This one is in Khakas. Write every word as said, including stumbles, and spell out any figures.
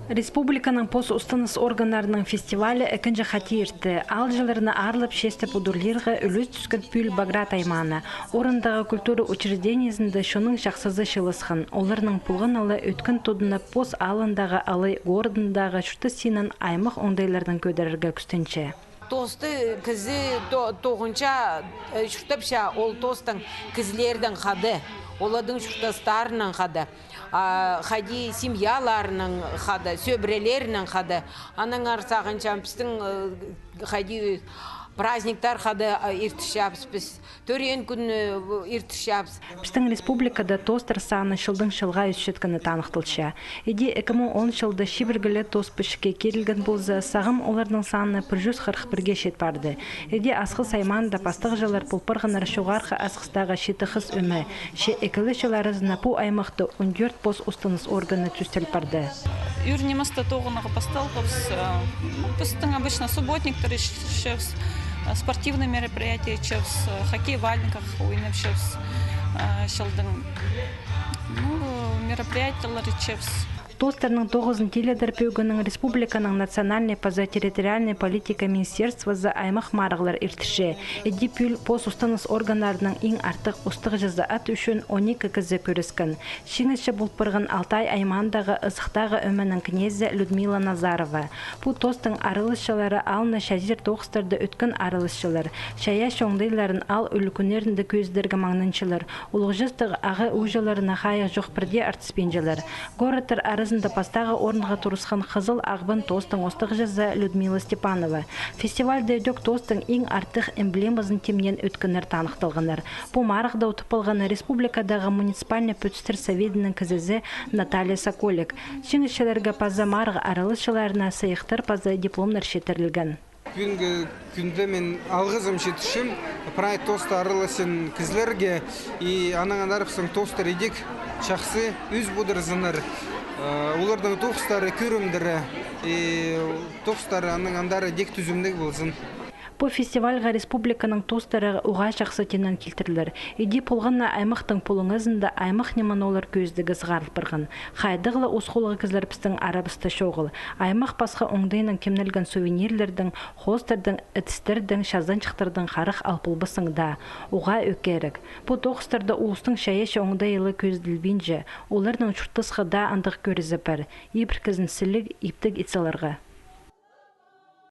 Республиканың пос устаныс органнарының фестивалі ікінҷі хати иртті. Аалҷыларны аарлап, честеп удурлирға ӱлӱс тӱскен пӱӱл Баграт аймааны. Орындағы культура учреждениезінде чонның чахсызы чыылысхан. Оларның полғаны ла ӧткін тудынып, пос аалындағы алай городындағы чуртас синін аймах оңдайларнаң кӧдірерге кӱстенче. Тоосты кізі то-, тоғынча, э, чуртапча ол тоостаң кізілердең хада, олардың чуртастарынаң хада, а, хайди семьяларынаң хада, сӧбірелерінең хада. Аннаңар сағынчам, пістің, э, хайди праздниктар хада, а, иртірчебіс піс, тӧреен кӱн, э, иртірчебіс. Пістің республикада тоостар саны чылдаң чылға ӧсчеткені таныхталча. Іди ікі муң он чылда чибіргі ле тоос пу чикке кирілген полза, сағам оларның саны пір чӱс хырых пірге чит парды. Іди Асхыс аймаанда пастағҷылар пол парғаннар Чоғархы Асхыстағы читі хыс ӧме. Че ікі ле чыл аразына пу аймахта он тӧрт пос устаныс органы тӧстел парды. Ӱр ниместе тоғынарға пасталғабыс, э, ну, пістің обычно субботниктер итчебіс, э, спортивный мероприятие итчебіс, э, хоккей валенках ойнапчабыс, э, чылдаң, ну, мероприятиелер итчебіс. Тоостарның тоғызын тиледір пӧгіннең республиканың национальнай паза территориальнай политика министерствозы аймах марығлар иртірче. Іди пӱӱл пос устаныс органнарының иң артых устағҷызы ат ӱчӱн он ікі кізі кӱрескен. Чиңісчі пол парған Алтай аймаандағы Ызыхтағы ӧменің кнезі Людмила Назарова. Пу тоостың араласчылары алнына чазир тоғыстарда ӧткін араласчалар. Чайаачы оңдайларын аал ӱлӱкӱннерінде кӧзідерге маңнанчалар. Улуғ частығ ағаа-ууҷаларына хайығ чох пірдее артыспинчалар. Городтар аразында пастағы орынға турысхан Хызыл Ағбан тоостың устағҷызы Людмила Степанова. Фестивальда ідӧк тоостың иң артых эмблемазын тимнеен ӧткіннер таныхталғаннар. Пу марығда утып алған республикадағы муниципальнай пӧтістер соведінің кізізі Наталья Соколик. Чиңісчілерге паза марығ араласчыларына сыйыхтар паза дипломнар читірілген. Пӱӱнгі кӱнде мин алғызым читірчем прай тоосты араласчаң кізілерге, и анаң андар пістің тоостар идӧк чахсы ӧс пӱдірзіннер, э, олардың тоғыстары кӧрімдіре, и тоғыстары анаң андар идӧк тӱзімніг ползын. Пу фестивальға республиканың тоостары уғаа чахсы тиңнеен килтірілер. Іди полған на аймахтың пулуңазында аймах ниме олар кӧзідіге сығарыл парған. Хайдағ ла ус холлығ кізілер пістің арабыста чоғыл. Аймах пасха оңдайнаң тимнелген сувенирлердең, хоостардаң, ідістердең, чазанҷыхтардаң харах ал полбассың даа. Уғаа ӧк кирек. Пу тоғыстарда улустың чайаачы оңдайы ла кӧзіділбинче, оларның чуртасха даа андағ кӧрізі пар. Ибіркізін сіліг, иптіг ит саларға.